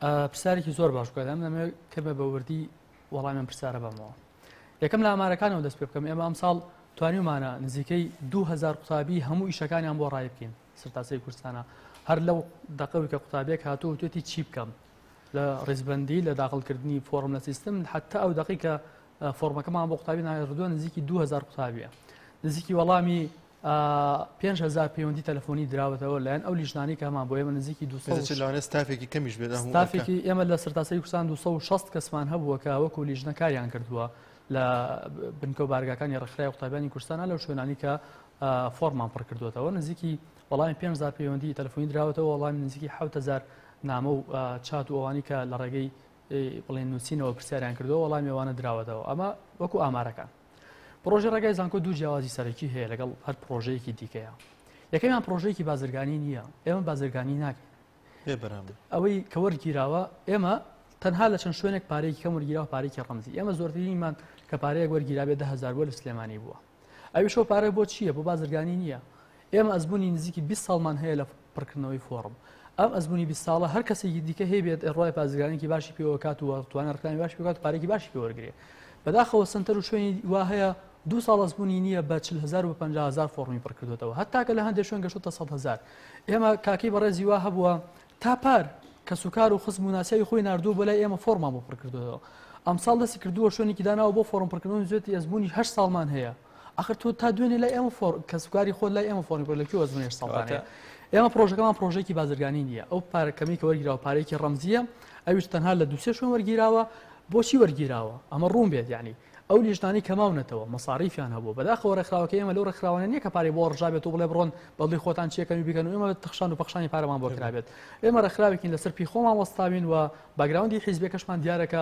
پرسیارێکی زۆر باش بکات ئەم دەمەوێت کەمێ بە وردی وەڵامی ئەم پرسیارە بەمەوە. یەکەم لە ئامارەکانەوە دەست پێ بکەم ئێمە ئەمساڵ توانیومانە نزیکەی 2000 قوتابی هەموو ئیشەکانیان بۆ ڕای بکەین سەرتاسەری کوردستانە هەر لەو دەقەوی کە قوتابیەک هاتووە وتوێتی چی بکەم لە ڕیزبەندی لە داخڵکردنی فۆڕم لە سیستم حتا ئەو دەقی کە فۆرمەکەمان بۆ قوتابی ناردووە نزیکی 2000 قوتابیە نزیکی وەڵامی 5000 پەیوەندی تەلەفۆنی دراوەتەوە لایەن ئەو لیژنانەی کە هەمان بۆ ئێمە نزیکی 200 لەوانەیە ستافێکی کەمیش بێت ستافێکی ئێمە لە سەرتاسەری کوردستان 260 کەسمان هەبووە کە وەکو لیژنە کاریان کردووە لە بنکە و بارگاکانی ڕێکخراوی قوتابیانی کوردستانە لەو شوێنانی کە فۆرمان پڕ کردوێتەوە نزیکی وەڵامی 5000 پەیوەندی تەلەفۆنی دراوەتەوە وەڵامی نزیکی 7000 نامە و چات و ئەوانی کە لە ڕێگەی بڵێن نووسینەوە پرسیاریان کردووە وەڵامی ئەوانە دراوەتەوە ئەمە وەکو ئامارەکان. پڕۆژەی ڕێگای زانکۆ دوو جیاوازی سەرەکی هەیە لەگەڵ هەر پڕۆژەیەکی دیکەیە یەکەمیان پڕۆژەیەکی بازرگانی نییە ئێمە بازرگانی ناکەین ئەوەی کە وەرگیراوە ئێمە تەنها لە چەند شوێنێک پارێکی کەم وەرگیراوە پارێکی ڕەمزی ئێمە زۆرترینمان کە پارەیەک وەرگیرابێت 10هزار بۆ لە سلێمانی بووە ئەویش ئەو پارە بۆ چییە؟ بۆ بازرگانی نییە. ئێمە ئەزموونی نزیکی 20 ساڵمان هەیە لە پڕکردنەوەی فۆڕم. ئەم ئەزموونی 20 ساڵە هەر کەسێکی دیکە هەیبێت ڕای بازرگانێکی باشی پێوە کات و توانای ڕکلامی باشی پێ کات و پارێکی باشی پێ وەرگرێ. بەداخەوە سەنتەر و شوێنی وا هەیە دوو ساڵ ئەزموونی نییە بە 40 هەزار و بە 50 هەزار فۆڕمی پڕ کردوێتەوە هەتا کە لە هەندێک شوێن گەشتۆتە 100 هەزار. ئێمە کاکەی بەڕێزی وا هەبووە تا پار کەسوکار و خزم و ناسیاوی خۆی ناردووە بۆ لای ئێمە فۆڕمان بۆ پڕکردووەتەوە. ئەمساڵ دەستی کردووە شوێنێکی داناوە بۆ فۆڕم پڕکردنەوە نووسیویەتی ئەزموونی هەشت ساڵمان هەیە. ئاخر تۆ تا دوێنێ لای ئێمە فۆر کەسوکاری خۆت لای ئێمە فۆڕمی پڕ لە کوێ ئەزموونی هەشت ساڵتان هەیە؟ ئێمە پڕۆژەکەمان پڕۆژەیەکی بازرگانی نییە. ئەو پارە کەمەی کە وەرگیراوە پارەیەکی ڕەمزییە، ئەویش تەنها لە دوو سێ شوێن وەرگیراوە. بۆچی وەرگیراوە؟ ئەمە ڕوون بێت یانی ئەو لیژنانەی کە ماونەتەوە مەساریفیان هەبووە، بەداخەوە ڕێکخراوەکەی ئێمە لەو ڕێکخراوانە نییە کە پارەی بۆ ڕژابێت و بڵێ بڕۆن بە دڵی خۆتان چی ئەکەن و بیکەن و ئێمە تەخشان و پەخشانی پارەمان بۆ کرابێت. ئێمە ڕێکخراوێکین لەسەر پێی خۆمان وەستاوین و باگراوندی حیزبیەکەشمان دیارە کە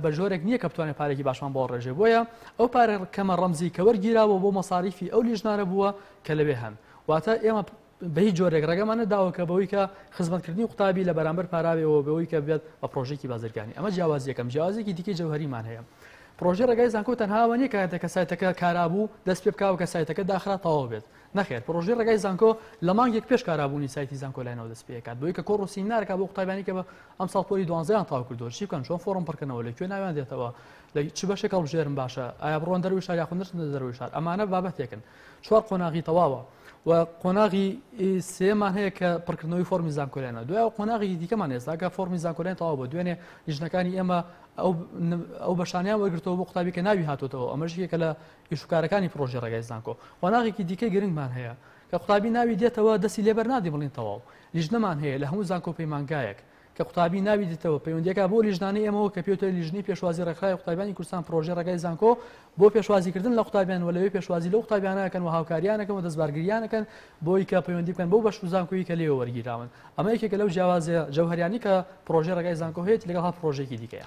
بە جۆرێک نییە کە بتوانێت پارێکی باشمان بۆ ڕێژێ بۆیە ئەو پارە کەمە ڕەمزی کە وەرگیراوە بۆ مەساریفی ئەو لیژنانە بووە کە لەوێ هەن واتە ئێمە بە هیچ جۆرێک ڕێگەمان نەداوە کە بەوەی کە خزمەتکردنی قوتابی لە بەرامبەر پاراوێەوە بەوەی کە بێت بە پرۆژێکی بازرگانی ئەمە جیاوازی یەکەم جیاوازێکی دیکەی جەوهەریمان هەیە پرۆژەی ڕێگای زانکۆ تەنها ئەوە نییە کاتێک کە سایتەکە کارا بوو دەست پێ بکا و کە سایتەکە داخرا تەواو بێت نەخێر پرۆژەی ڕێگای زانکۆ لە مانگێک پێش کارابوونی سایتی زانکۆ لاینەوە دەست پێکات بۆی کە کۆڕ و سیمینارەکە بۆ قوتابیانی کە بە ئەمساڵ پۆلی دوانزەیان تەواو کردووە چی بکەن چۆن فۆڕم پڕکەنەوە لە کوێ ناویان دێتەوە لە چ بەشێک هەڵبژێرن باشە ئایا بڕۆن دەروی شار یاخود نەچنە دەروی شار ئەمانە بابەتێکن چوار قۆناغی تەواوە و قۆناغی سێمان هەیە کە پڕکردنەوەی فۆرمی زانکۆلایانە دوای قۆناغی دیکەمان ئێستا کە فۆرمی زانکۆلایان تەواو بە دوێنێ لیژنەکانی ئێمە ئەو بەشانیان وەرگرتەوە بۆ قوتابی کە ناوی هاتوتەوە ئەمەش یەکێکە لە ئیشوکارەکانی پرۆژەی ڕێگای زانکۆ قۆناغێکی دیکەی گرنگمان هەیە کە قوتابی ناوی دێتەوە دەستی لێبەر نادی بڵین تەواو لیژنەمان هەیە لە هەموو زانکۆ پەیمانگایەک کە قوتابی ناوی دێتەوە پەیوەندیەکە بۆ لیژنانەی ئێمەوە کە پێوترێت لیژنەی پێشوازی ڕێکخراوی قوتابیانی کوردستان پرۆژەی ڕێگای زانکۆ بۆ پێشوازیکردن لە قوتابیان و لەوێ پێشوازی لەو قوتابیانە ئەکەن و هاوکاریان ئەکەن و دەستبارگریان ئەکەن بۆی کە پەیوەندی بکەن بەو بەش و زانکۆیی کە لێوە وەرگیراون ئەمە یەکێکە لەو جیاوازیە جەوهەریانەی کە پرۆژەی ڕێگای زانکۆ هەیەتی لەگەڵ هەر پرۆژەیەکی دیکەیە.